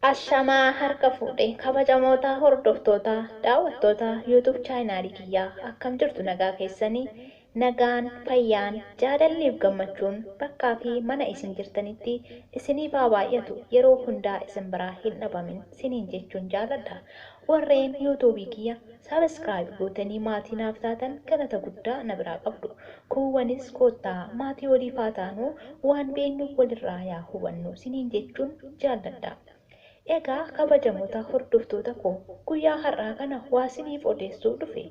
Ashamaa harka fuudhee kabajamoota hordoftoota daawwattoota YouTube chaanaalii kiyyaa akkam jirtu nagaa keessanii nagaan fayyaan jaalalliif gammachuun bakkaa fi mana isin jirtanitti isiniif haa baay'atu yeroo hundaa isin biraa hin dhabamin siniin jechuun jaaladha. Warreen YouTube kiyya subscribe gootanii maatii naaf taatan galata guddaa na biraa qabdu. Kuuwwanis koottaa maatii waliif haa taanu waan beeknu walirraa yaa hubannu siniin jechuun jaalladha. Egaa kabajamoota hordoftoota koo guyyaa har'aa kana waa isiniif odeessuu dhufe.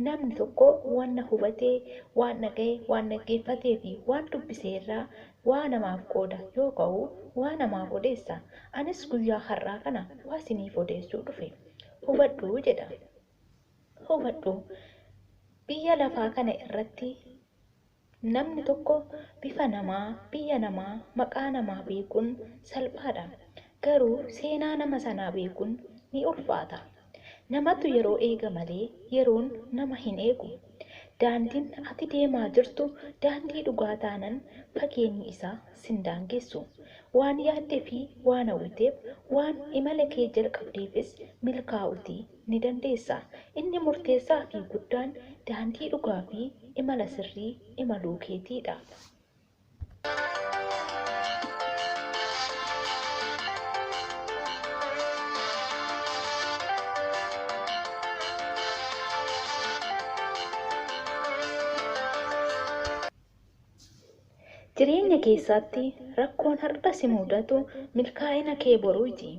Namni tokko waan na hubatee, waan dhaga'e, waan dhaggeeffatee fi waan dubbisee irraa waa namaaf qooda yoo ka'u waa namaaf odeessa. Anis guyyaa har'aa kana waa isiniif odeessuu dhufe. Hubadhu jedha. Hubadhu. Biyya lafaa kana irratti namni tokko bifa namaa, biyya namaa, maqaa namaa beekuun salphaadha. Garuu seenaa nama sanaa beekuun ni ulfaata. Namatu yeroo eega malee yeroon nama hin eegu. Daandiin ati deemaa jirtu daandii dhugaa taanan fageenyi isaa sin daangessu. Waan yaaddee fi waan hawwiteef waan imala kee jalqabdeefis milkaa'uutii ni dandeessa. Inni murteessaa fi guddaan daandii dhugaa fi imala sirrii imaluu keetiidha. Jireenya keessatti rakkoon har'a si mudatu milkaa'ina kee boruuti.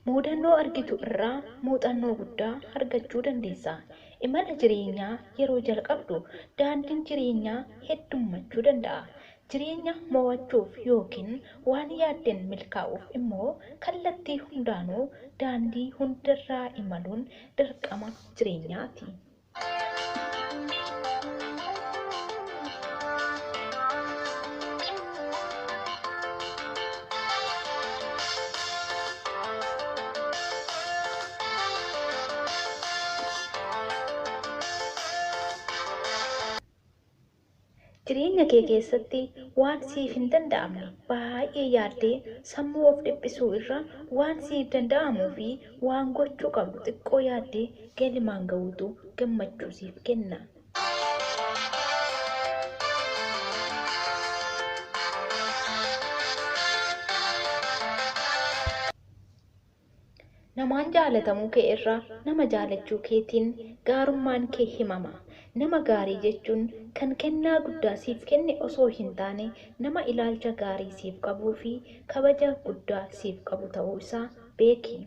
Mudannoo argitu irraa muuxannoo guddaa argachuu dandeessa. Imala jireenyaa yeroo jalqabdu daandiin jireenyaa heddummachuu danda'a. Jireenya mo'achuuf yookiin waan yaaddeen milkaa'uuf immoo kallattii hundaanuu daandii hundarraa imaluun dirqama jireenyaati. Jireenya kee keessatti waan siif hin danda'amne baay'ee yaaddee sammuu of dhiphisuu irra waan siif danda'amuu fi waan gochuu qabdu xiqqoo yaaddee galmaan ga'uutu gammachuu siif kenna. Namaan jaalatamuu kee irra nama jaalachuu keetiin gaarummaan kee himama. Nama gaarii jechuun kan kennaa guddaa siif kenne osoo hin taane nama ilaalcha gaarii siif qabuu fi kabaja guddaa siif qabu ta'uu isaa beeki.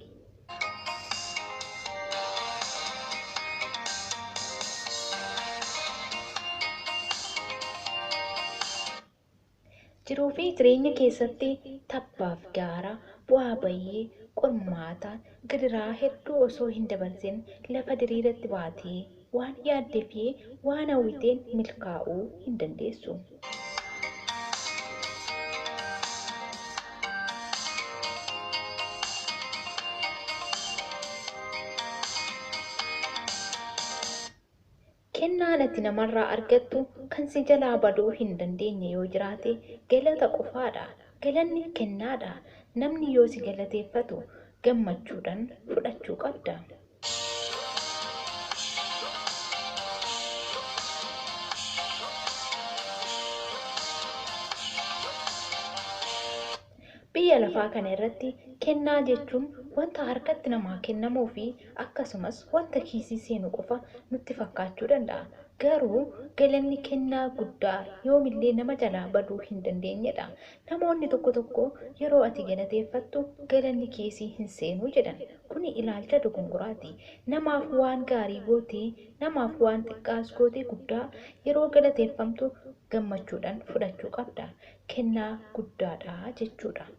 Jiruu fi jireenya keessatti tabbaaf gaara, bu'aa bayii, qormaata, gidiraa hedduu osoo hin dabarsin lafa diriiratti baatee waan yaaddee fi waan hawwiteen milkaa'uu hin dandeessu. Kennaan ati namarraa argattu kan si jalaa baduu hin dandeenye yoo jiraate galata qofaadha. Galanni kennaadha. Namni yoo si galateeffatu gammachuudhaan fudhachuu qabda. Biyya lafaa kana irratti kennaa jechuun wanta harkatti namaa kennamuu fi akkasumas wanta kiisii seenu qofa nutti fakkaachuu danda'a. Garuu galanni kennaa guddaa yoomillee nama jalaa baduu hin dandeenyedha. Namoonni tokko tokko yeroo ati galateeffattu galanni kiisii hin seenuu jedhan. Kuni ilaalcha dogongoraati. Namaaf waan gaarii gootee, namaaf waan xiqqaas gootee guddaa yeroo galateeffamtu gammachuudhaan fudhachuu qabda. Kennaa guddaadha jechuudha.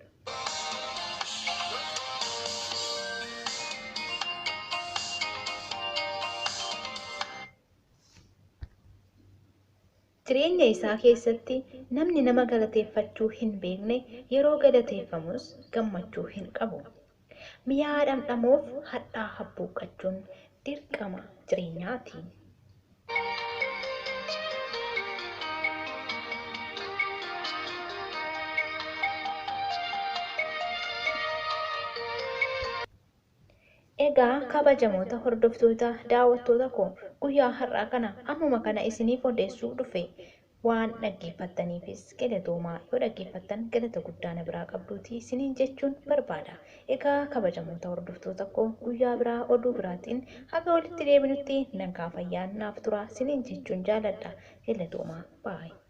Jireenya isaa keessatti namni nama galateeffachuu hin beekne yeroo galateeffamus gammachuu hin qabu. Mi'aa dhamdhamuuf hadhaa habbuuqqachuun dirqama jireenyaati. Egaa kabajamoota hordoftoota daawwattoota koo, guyyaa har'aa kana ammuma kana isiniif odeessuu dhufe. Waan dhaggeeffattaniifis galatoomaa. Yoo dhaggeeffattan galata guddaa na biraa qabduuti isiniin jechuun barbaada. Egaa kabajamoota hordoftoota koo, guyyaa biraa oduu biraatiin haga walitti deebinutti nagaa fayyaan naaf tura isiniin jechuun jaaladha. Galatoomaa, baay'ee.